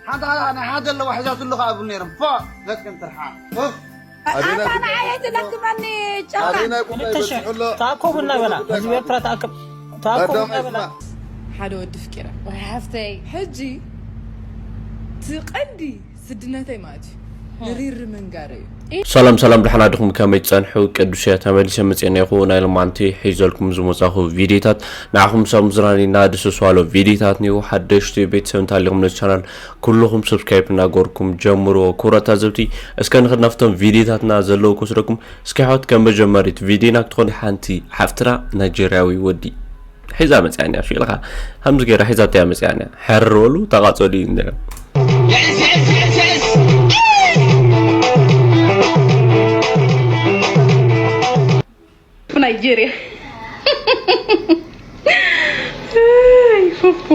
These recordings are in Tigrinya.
ሓንቲ ሓንቲ ናይ ሓደ ኣለዋ ሒዛትሉ ከኣ ብል ነይሮም። ፎ! ገጽክን ትርሓ። ኡፍ! ኣታ ንዓይ ኣይትለክመኒ፣ ጨካ። ኣበይ ናይ ጉዳይ በጺሑ ኣሎ? ተኣከቡ እናበላ፣ ህዝቢ ኤርትራ ተኣከብ፣ ተኣከቡ ቀዳማይ እናበላ። ስማዕ። ሓደ ወዲ ፍቂረ። ወይ ሓፍተይ፣ ሕጂ እቲ ቀንዲ ስድነተይ ማለት እዩ። ንሪር ምንጋር እዩ። ሰላም ሰላም፣ ደሕና ድኹም? ከመይ ትጸንሑ? ቅዱስ እየ፣ ተመሊሰ መጽኤ እኒአኹ። ናይ ሎማዓንቲ ሒዘልኩም ዝመጻኹ ቪዲዮታት ንዓኹም ሰብ ምዝናን ኢና። ድስስ ዋሎ ቪዲዮታት እኒኡ። ሓደሽቲ ቤተሰብ እንተሃሊኹም ነዚ ቻናል ኩልኹም ሰብስክራይብ እናገርኩም ጀምርዎ። ክቡራት ታዘብቲ፣ እስከ ንኽድ ናብቶም ቪዲዮታትና ዘለዉ ክወስደኩም። እስኪ ኣሕዋት፣ ከም መጀመሪት ቪዲዮና ክትኾን ሓንቲ ሓፍትና ናይጀርያዊ ወዲ ሒዛ መጽያ እኒኣ። ሽልኻ ከምዚ ገይራ ሒዛቶ እያ መጽያ እኒኣ። ሕር በሉ፣ ተቓጸሉ እዩ እኒኣ። ናይጄሪያ። ኣይ፣ ፉፉ።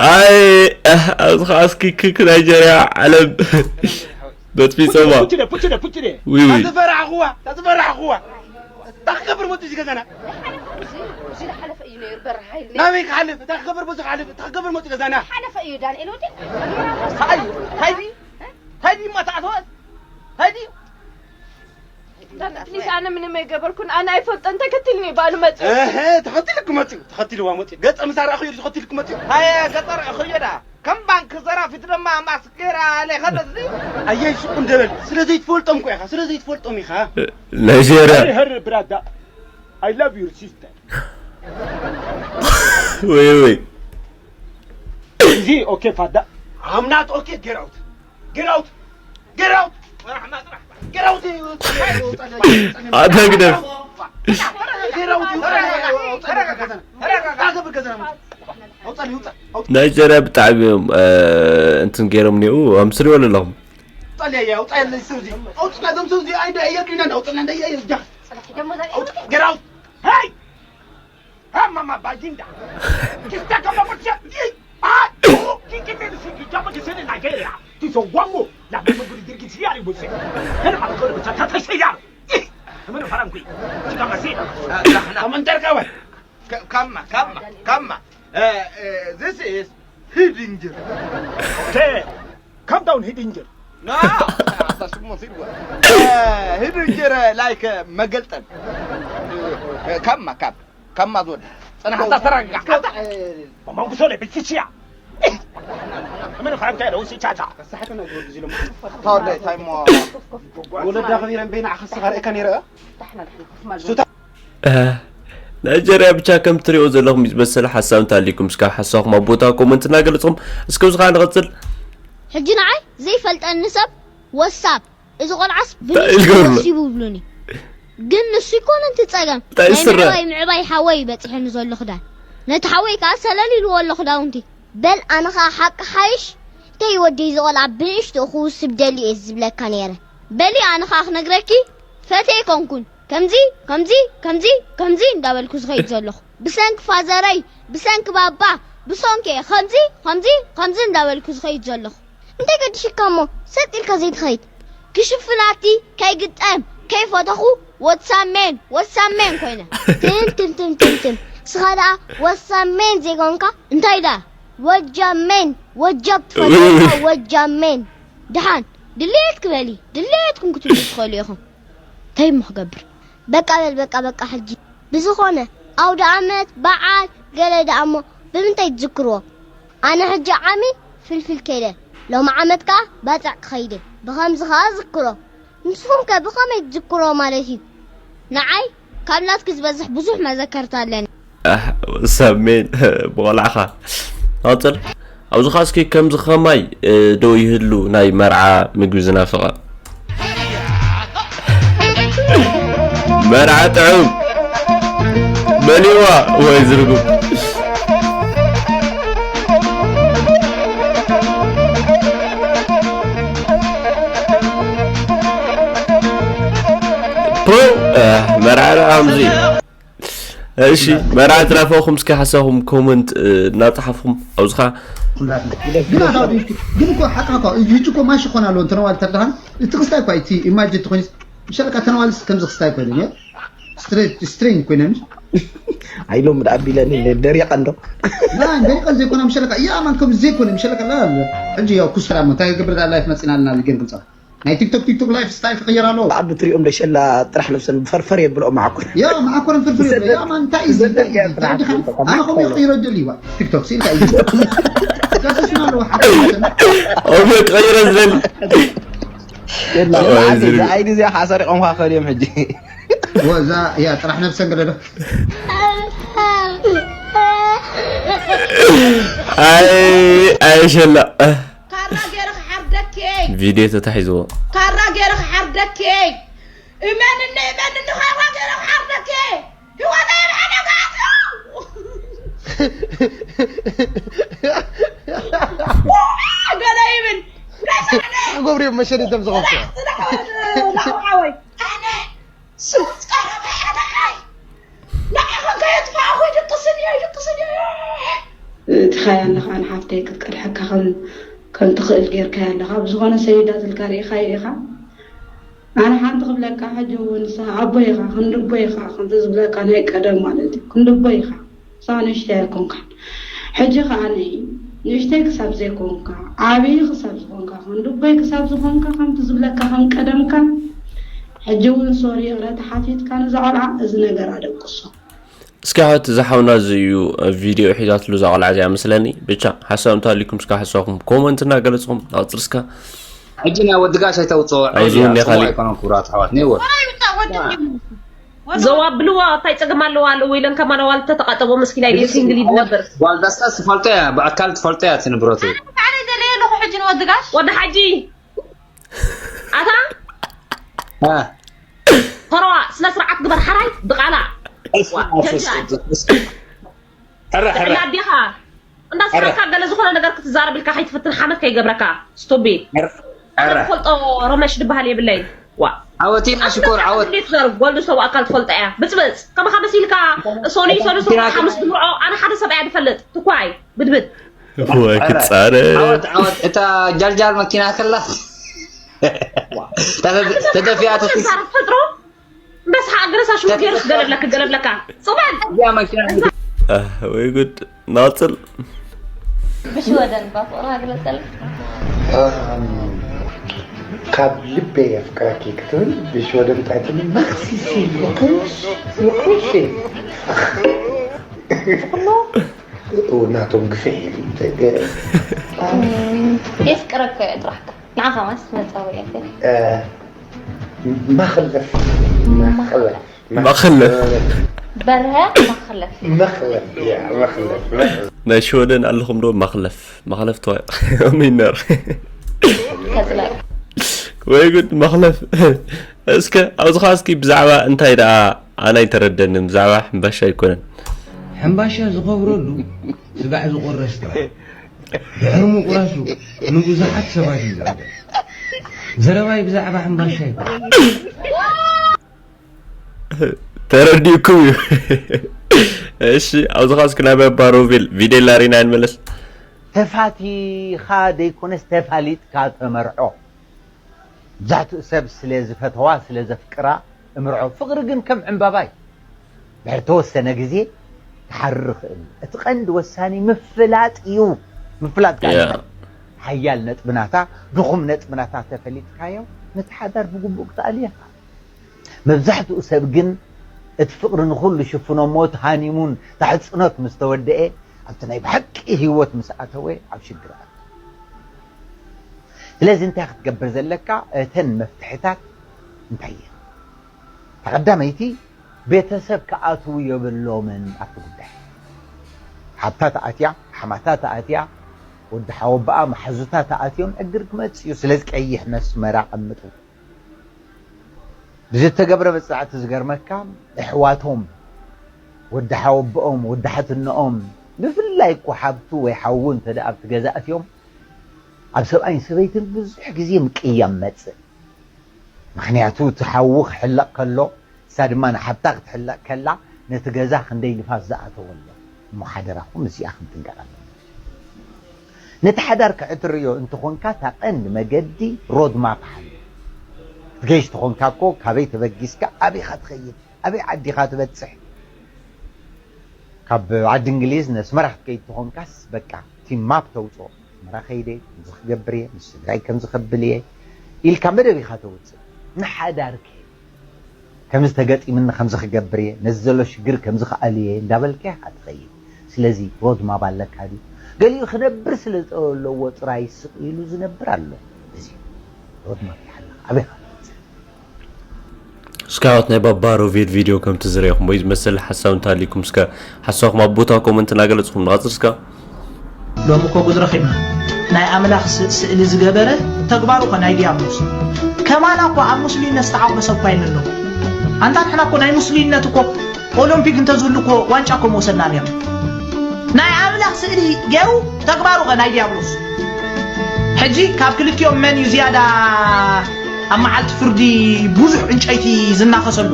ኣይ፣ ኣብዚ ኸዓ እስኪ ክክ ናይጀርያ ዓለም በጥፊጾማ። ፑችደ፣ ፑችደ፣ ፑችደ። ዊ፣ ዊ። ተዝፈራሕኹዋ፣ ተዝፈራሕኹዋ። እንታይ ክገብር መጡ እዚ ገዛና? እዚ ዝሓለፈ እዩ ነይሩ፣ በረኻ ኢሉ ነይሩ። ናበይ ክሓልፍ? እንታይ ክገብር በዚ ክሓልፍ? እንታይ ክገብር መጡ ገዛና? ሓለፈ እዩ ዳንኤል ወዲ። እንታይ እዩ? እንታይ ድዩ? እንታይ ድዩ እማ ተኣተወት? እንታይ ድዩ? ዳን-፣ ፕሊስ፣ ኣነ ምንም ኣይገበርኩን። ኣነ ኣይፈልጦን። ተከትልኒ ባሉ መጽኡ። እህ፣ ተኸቲልኩ መጽኡ። ተኸቲልዋ መጽኡ። ገጸ ምሳር ኣኽዩ ተኸቲልኩ መጽኡ። ሃየ፣ ገጸር ኣኽዮ ዳ። ከም ባንክ ዘራፊት ድማ ማስክ ገይራ ኣለ ኸደት ድዩ? ኣየይ፣ ሽቁ እንደበል። ስለ ዘይትፈልጦም እኮ ኢኻ፣ ስለ ዘይትፈልጦም ኢኻ። ናይጀርያ። Hey, hey, brother. I love your sister. ወይ፣ ወይ። Is he okay, father? I'm not okay, get out. Get out. Get out. Get out. ኣታ ግደፍ። Get out. ናይጀርያ ብጣዕሚ እዮም፣ እ፣ እንትን ገይሮም እኒኡ፣ ኣምስሪዎ ኣለኹም። Get out. Hey! Mama Bajinda. Kista kama kutia. Ah! Kike te siki kama kisene Nigeria. Tiso wango. La mama guri dirgi siari buse. Kana ma guri buse tata shayar. Mana faran kui. Kama sina. Kaman terkawan. Kama, kama, kama. Eh, eh, this is Hidinger. Okay. Calm down, Hidinger. No. Hidinger, like, መገልጠን። ከማ ካብ ከማ ዝወደ። ጽናሕ፣ ተረጋጋ። መመንኩሶ ለይ ብልችችያ። ምን ፈረንካ ለው ሲቻቻ። ታወደ ታይሞ። ወለዳ ከቢረን በይና ዓኸስ ኻር እከ ነይረ። ሱታ። እ፣ ናይጀርያ ብቻ ከም ትሪኦ ዘለኹም እዩ ዝመስል። ሓሳብ እንተሃልዩኩም እስከ ሓሳብኩም ኣብ ቦታ ኮመንት እናገለጽኩም እስከ ኣብዚ ኸዓ ንቐጽል። ሕጂ ንዓይ ዘይፈልጠኒ ሰብ ወሳብ፣ እዚ ቆልዓስ እንታይ ብንእሽቶ ይገብር ኣሎ? ወሲቡ ይብሉኒ። ግን ንሱ ይኮነ እቲ ጸገም። እንታይ ናይ ይስረ? ምዕባይ ምዕባይ ሓወይ በጺሑኒ ዘሎ ክዳን። ነቲ ሓወይ ከኣ ሰለል ኢልዎ ኣሎ ክዳውንቲ። በል ኣነ ኸኣ ሓቂ ሓይሽ፣ ተይ ወደይ እዚ ቆልዓ ብንእሽቶ ክውስብ ደልዩ እየ ዝብለካ ነይረ። በሊ ኣነ ኸኣ ክነግረኪ ፈትየ ኣይኮንኩን። ከምዚ፣ ከምዚ፣ ከምዚ፣ ከምዚ እንዳበልኩ ዝኸይድ ዘለኹ። ብሰንኪ ፋዘረይ፣ ብሰንኪ ባባ፣ ብሰንኪ እየ ከምዚ፣ ከምዚ፣ ከምዚ እንዳበልኩ ዝኸይድ ዘለኹ። እንታይ ገዲሽካ እሞ ሰጥ ኢልካ ዘይትኸይድ? ክሽፍናቲ ከይግጠም ከይፈተኹ ወሳሜን፣ ወሳሜን ኮይነ። ትም፣ ትም፣ ትም፣ ትም፣ ትም። ንስኻ ደኣ ወሳሜን ዘይኮንካ እንታይ ደኣ? ወጃሜን፣ ወጃብ ትፈልጥ ኢኻ፣ ወጃሜን። ደሓን፣ ድሌትኪ በሊ፣ ድሌትኩም ክትብሉ ትኽእሉ ኢኹም። እንታይ እሞ ክገብር? በቃ በል፣ በቃ፣ በቃ ሕጂ። ብዝኾነ፣ ኣውደ ኣመት፣ በዓል፣ ገለ ደኣ እሞ ብምንታይ ትዝክርዎ? ኣነ ሕጂ ዓሚ ፍልፍል ከይደ፣ ሎሚ ዓመት ከኣ ባጽዕ ክኸይደ። ብኸምዚ ከኣ ዝክሮ። ንስኹም ከ ብኸመይ ትዝክርዎ ማለት እዩ? ንዓይ ካብ ናትኪ ዝበዝሕ ብዙሕ መዘከርታ ኣለኒ። ኣህ፣ ሰሜን ብቆልዓኻ። ቀጽል። ኣብዚ ኸኣ እስኪ ከምዚ ኸማይ፣ እ፣ ዶ ይህሉ ናይ መርዓ ምግቢ ዝናፍቐ? መርዓ ጥዑም በሊዋ ወይ ዝርጉም። ፖ፣ እ፣ መርዓ ደኣ ከምዚ። እሺ፣ መርዓ ዝናፈቕኹም እስኪ ሓሳብኩም ኮመንት፣ እ፣ እናጸሓፍኩም ኣብዚ ኸኣ። ግን ኣታ ወዲ፣ ግን እኮ ሓቅኻ እኮ፣ ሕጂ እኮ ማሽ ይኾን ኣለዎ፣ እንተነዋል ተርዳሃን፣ እቲ ክስታይ እኮ፣ እቲ ኢማጅን ተኾይኑስ፣ ምሻለካ ተነዋልስ ከምዚ ክስታይ እኮ ኢሉ፣ እየ? እስኪ ስትሬት ስትሪንግ ኮይነ ምሽ ኣይሎም ኣቢለኒ ደሪቐ እንዶ ላ ደሪቀ ዘይኮነ ምሸለካ እያ ማን ከም ዘይኮነ ምሸለካ ላ ሕጂ ያው ኩስራ ሞ እንታይ ገብር ላይፍ መጽናልና ልገን ክንጻ ናይ ቲክቶክ ቲክቶክ ላይፍ ስታይል ክቅየር ኣለዎ። ኣብ ትሪኦም ደሸላ ጥራሕ ነብሰን ፈርፈር የብልኦ ማዕኮር ያ ማዕኮረን ፍርፍር የብለ ያ ማን እንታይ እዩ ዘለ ኣነ ከም ይቅይሮ ደልዩ ዋ ቲክቶክ ሲልካ እዩ ከስስና ኣለዎ ሓደ ኦብዮ ክቅይረ ዝደሊ ኣይዲ እዚኣ ሓሰሪቆም ካኸል እዮም ሕጂ ወዛ ያ ጥራሕ ነብሰን ገለዶ ኣይ ኣይሸላ ካራ ገይረ ክሓርደኪ ቪድዮ ተታሒዝዎ ካራ ገይረ ክሓርደኪ እመንኒ እመንኒ ካራ ገይረ ክሓርደኪ ህይወተይ ኣብ ሓደጋ ኣትዩ ገለ ይብል ገብርኤል መሸኒ ደም ዝኸፍቶ ላዕወይ ኣነ ስሙት ቀረበ ሓደሓይ ንዓኻ ከየጥፋእኹ ይድቅስን እየ ይድቅስን እየ ትኻያ ኣለኻ ንሓፍተይ ክትቀድሐካ ከም ከም ትኽእል ጌርካያ ኣለኻ ብዝኾነ ሰይዳ ትልካ ርኢኻዮ ኢኻ ኣነ ሓንቲ ክብለካ ሕጂ እውን ንስኻ ኣቦ ኢኻ ክንዲ ኣቦ ኢኻ ከምቲ ዝብለካ ናይ ቀደም ማለት እዩ ክንዲ ኣቦ ኢኻ ንስኻ ንእሽተይ ኣይኮንካን ሕጂ ከኣ ንእሽተይ ክሳብ ዘይኮንካ ዓብዪ ክሳብ ዝኾንካ ክንዲ ኣቦይ ክሳብ ዝኾንካ ከምቲ ዝብለካ ከም ቀደምካ ሕጂ እውን ሶሪ ይቕረ ተሓቲትካ ንዛ ቆልዓ እዚ ነገር ኣደቅሶ እስኪ ሓወት ዝሓውና እዚ እዩ ቪድዮ ሒዛትሉ እዛ ቆልዓ እዚኣ መስለኒ ብቻ ሓሳብ እንተሃልዩኩም እስካ ሓሳብኩም ኮመንት እናገለፅኩም ናቅፅር እስካ ሕጂ ናይ ወዲ ጋሽ ኣይተውፅኦ ኣብዚ እውን ዕብያ ናይ ፅቡቅ ካሊእ ኣይኮነን ክቡራት ኣሕዋት ነይወር ዘው ኣብልዋ እንታይ ፀገም ኣለዋ ኣለዎ ኢለን ከማን ኣዋልድ ተተቃጠቦ መስኪና ኢለ ሲንግል ይትነብር ጓልዳስታ ትፈልጦ እያ ብኣካል ትፈልጦ እያ እቲ ንብረቱ ባዕለይ ዘለየ ኣለኹ ሕጂ ንወዲ ጋሽ ወዲ ሓጂ ኣታ እ፣ ተረዋ ስነ ስርዓት ግበር ሓራይ ድቓላ እስኪ፣ እስኪ፣ እስኪ። ሕረ ሕረ ጥዕና ኣዴኻ እንዳስሓካ ገለ ዝኾነ ነገር ክትዛረብ ኢልካ ከይትፍትን ሓመድ ከይገብረካ ስቱቢድ ሕረ ሕረ ፈልጦ ረመሽ ዝበሃል የብለይ ዋ ዓወቲና ሽኮር ዓወት እንዴት ዘር ጓል ሰው ኣካል ትፈልጣ እያ ብፅብፅ ከማኻ መሲልካ ሶኒ ሶኒ ሶኒ ሓሙስ ድምርዖ ኣነ ሓደ ሰብ እያ ዝፈልጥ ትኳይ ብድብድ ወይ ክፃረ ዓወት ዓወት እታ ጃልጃል መኪና ከላ ተደፊኣ ተስስ ፈጥሮ በስሓ ገለሳ ሽሙ ገይሩ ክገለብለካ ክገለብለካ ፅባል እዚኣ መኪና ወይ ጉድ ናፅል ብሽወደን ባ ፍቕራ ግለፀልና ካብ ልበይ የፍቅረኪ ክትብል ብሽወደን እንታይ ትብል ማክሲሲ ምኩሽ ምኩሽ ናቶም ግፍሕ ኢሉ የፍቅረካ እየ ጥራሕ ንዓኻ ማስ መፃወ እየ ማክለፍ ማክለፍ ማክለፍ በርሀ ማክለፍ መክለፍ እያ መክለፍ ናይ ሽወደን ኣለኹም ዶ ማክለፍ ማክለፍ ተዋይ ሚነር ከዝላ ወይ ጉድ ማክለፍ እስከ ኣብዚ ኸዓ እስኪ ብዛዕባ እንታይ ደኣ ኣነ ኣይተረደንን ብዛዕባ ሕምባሻ ኣይኮነን ሕምባሻ ዝኸብረሉ ስጋዕ ዝቑረስ ጥራሕ ድሕሪ ምቑራሱ ንብዙሓት ሰባት እዩ ዝዕበር ዘረባይ ብዛዕባ ሕምባሻ ኣይኮነን ተረዲእኩም እዩ እሺ ኣብዚ ኸዓ እስኪ ናብ ኣባ ሮቤል ቪዴላ ሪና ንመለስ ተፋቲኻ ዘይኮነስ ተፋሊጥካ ተመርዖ መብዛሕትኡ ሰብ ስለ ዝፈተዋ ስለ ዘፍቅራ እምርዖ ፍቕሪ ግን ከም ዕምባባ እዩ ድሕሪ ተወሰነ ግዜ ክሓርር ይኽእል እዩ እቲ ቀንዲ ወሳኒ ምፍላጥ እዩ ምፍላጥ ከዓ ሓያል ነጥብናታ ድኹም ነጥብናታ ተፈሊጥካዮ ነቲ ሓዳር ብግቡእ ክትኣልዮ ኢኻ መብዛሕትኡ ሰብ ግን እቲ ፍቕሪ ንኹሉ ይሽፍኖ እሞ እቲ ሃኒሙን ታሕፅኖት ምስ ተወደኤ ኣብቲ ናይ ብሓቂ ህይወት ምስ ኣተወ ኣብ ሽግር ኣትዩ። ስለዚ እንታይ ክትገብር ዘለካ እተን መፍትሕታት እንታይ እየን? እታ ቀዳመይቲ ቤተሰብ ክኣትዉ የብሎምን ኣብቲ ጉዳይ። ሓብታ ተኣትያ፣ ሓማታ ተኣትያ፣ ወዲ ሓወቦኣ መሓዙታ ተኣትዮም ዕግር ክመፅእ እዩ። ስለዚ ቀይሕ መስመር ኣቐምጡ። ብዝተገብረ መፅናዕቲ ዝገርመካ ኣሕዋቶም ወዲ ሓወቦኦም ወዲ ሓትነኦም ብፍላይ እኮ ሓብቱ ወይ ሓዉ እንተ ኣብቲ ገዛ ኣትዮም ኣብ ሰብኣይን ሰበይትን ብዙሕ ግዜ ምቅያም መፅእ ምክንያቱ እቲ ሓዉ ክሕለቕ ከሎ እሳ ድማ ንሓብታ ክትሕለቕ ከላ ነቲ ገዛ ክንደይ ንፋስ ዝኣተወ ኣሎ እሞ ሓደራኹም እዚኣ ክንጥንቀቐሎም ነቲ ሓዳር ክዕትርዮ እንተኾንካ እታ ቀንዲ መገዲ ሮድማፕ ሓሉ ክትገይሽ ተኾንካ እኮ ካበይ ተበጊስካ ኣበይኻ ትኸይድ ኣበይ ዓዲ ኢኻ ትበጽሕ? ካብ ዓዲ እንግሊዝ ነስመራ ክትከይድ ተኾንካስ በቃ እቲ ማፕ ተውፅኦ። ኣስመራ ከይደ ከምዚ ክገብር እየ፣ ምስ ትግራይ ከምዚ ከብል እየ ኢልካ መደብ ኢኻ ተውፅእ። ንሓዳር ከ ከምዚ ተገጢምኒ ከምዚ ክገብር እየ፣ ነዚ ዘሎ ሽግር ከምዚ ክኣልዮ እየ እንዳበልካ ኢኻ ትኸይድ። ስለዚ ሮድማፕ ኣለካ ድዩ? ገሊኡ ክነብር ስለ ዘለዎ ጥራይ ስቕ ኢሉ ዝነብር ኣሎ። እዚ ሮድማፕ ይሓልኻ ኣበይ ኢኻ ትበፅሕ? እስካሁት ናይ ባባ ሮቬድ ቪድዮ ከምቲ ዝረኹም ወይ ዝመስል ሓሳብ እንተሃሊኩም እስከ ሓሳብኩም ኣብ ቦታ ኮመንት እናገለጽኩም ንቐጽል እስካ። ሎሚ እኮ ጉድ ረኺብና። ናይ ኣምላኽ ስ- ስእሊ ዝገበረ ተግባሩ እኮ ናይ ዲያብሎስ። ከማና እኮ ኣብ ሙስሊምነት ዝተሓቑፈ ሰብ እኳ የለን። ኣንታ ንሕና እኮ ናይ ሙስሊምነት እኮ ኦሎምፒክ እንተዝህሉ እኮ ዋንጫ እኮ መውሰድና ነርና። ናይ ኣምላኽ ስእሊ ገይሩ ተግባሩ ከ ናይ ዲያብሎስ። ሕጂ ካብ ክልቲኦም መን እዩ ዝያዳ ኣብ መዓልቲ ፍርዲ ብዙሕ ዕንጨይቲ ዝናኸሰሉ?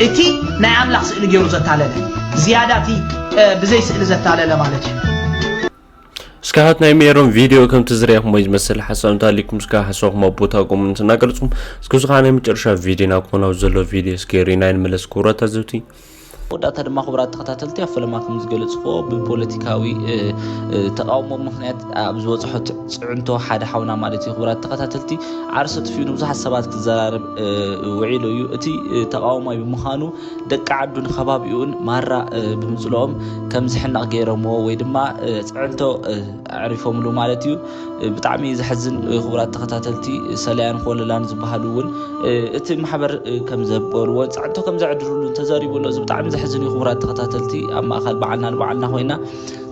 እቲ ናይ ኣምላኽ ስእሊ ገይሩ ዘታለለ ዝያዳ እቲ እ፣ ብዘይ ስእሊ ዘታለለ ማለት እዩ። እስካሁት ናይ ሜሮን ቪድዮ ከምቲ ዝረኹም ወይ ዝመስል ሓሳብ እንተሃሊኩም እስካ ሓሳብኩም ኣብ ቦታ ኮመንት እናገለጽኩም እስኪ እዚ ከዓ ናይ መጨረሻ ቪድዮና ክኾን ኣብ ዘሎ ቪድዮ እስኪ ሪና ይንመለስ ክቡራት ታዘብቲ። መወዳእታ ድማ ክቡራት ተኸታተልቲ ኣብ ፈለማ ከም ዝገለጽክዎ ብፖለቲካዊ እ፣ እ፣ ተቃውሞ ምክንያት ኣብ ዝበጽሖ ት- ጽዕንቶ ሓደ ሓውና ማለት እዩ ክቡራት ተኸታተልቲ ዓርሱ ኣጥፊኡ ንብዙሓት ሰባት ክዘራረብ እ፣ ውዒሉ እዩ። እቲ እ፣ ተቃዋማይ ብምዃኑ ደቂ ዓዱን ከባቢኡን ማራ እ፣ ብምጽልኦም ከም ዝሕነቕ ገይሮምዎ ወይ ድማ እ፣ ጽዕንቶ እ፣ ኣዕሪፎምሉ ማለት እዩ። እ፣ ብጣዕሚ ዘሕዝን እ፣ ክቡራት ተኸታተልቲ ሰለያን ኮለላን ዝበሃሉ እውን እ፣ እቲ ማሕበር እ፣ ከም ዘበልዎን ጸዕንቶ ከም ዘዕድሩሉን ተዘሪቡ ኣሎ። እዚ ብጣዕሚ ዘሕዝን እዩ ክቡራት ተኸታተልቲ። ኣብ ማእኸል በዓልና ንባዕልና ኮይና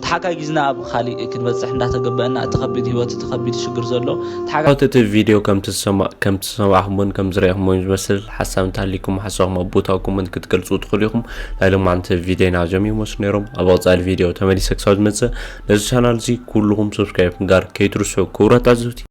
ተሓጋጊዝና ኣብ ካሊእ ክንበፅሕ እንዳተገበአና እቲ ከቢድ ህይወት እቲ ከቢድ ሽግር ዘሎ ተሓጋ እቲ ቪድዮ ከምቲ ዝሰማ- ከምቲ ዝሰማዕኹምዎን ከም ዝረእኹምዎን ዝመስል ሓሳብ እንተሃሊኩም ሓሳብኩም ኣብ ቦታ ኮመንት ክትገልፁ ትኽእሉ ኢኹም። ናይ ሎማዓንቲ ቪድዮና እዞም ይመስሉ ነይሮም። ኣብ ቀፃሊ ቪድዮ ተመሊሰ ክሳብ ዝመፅእ ነዚ ቻናል እዚ ኩልኹም ሰብስክራይብ ምግባር ከይትርስዑ ክቡራት ታዘብቲ።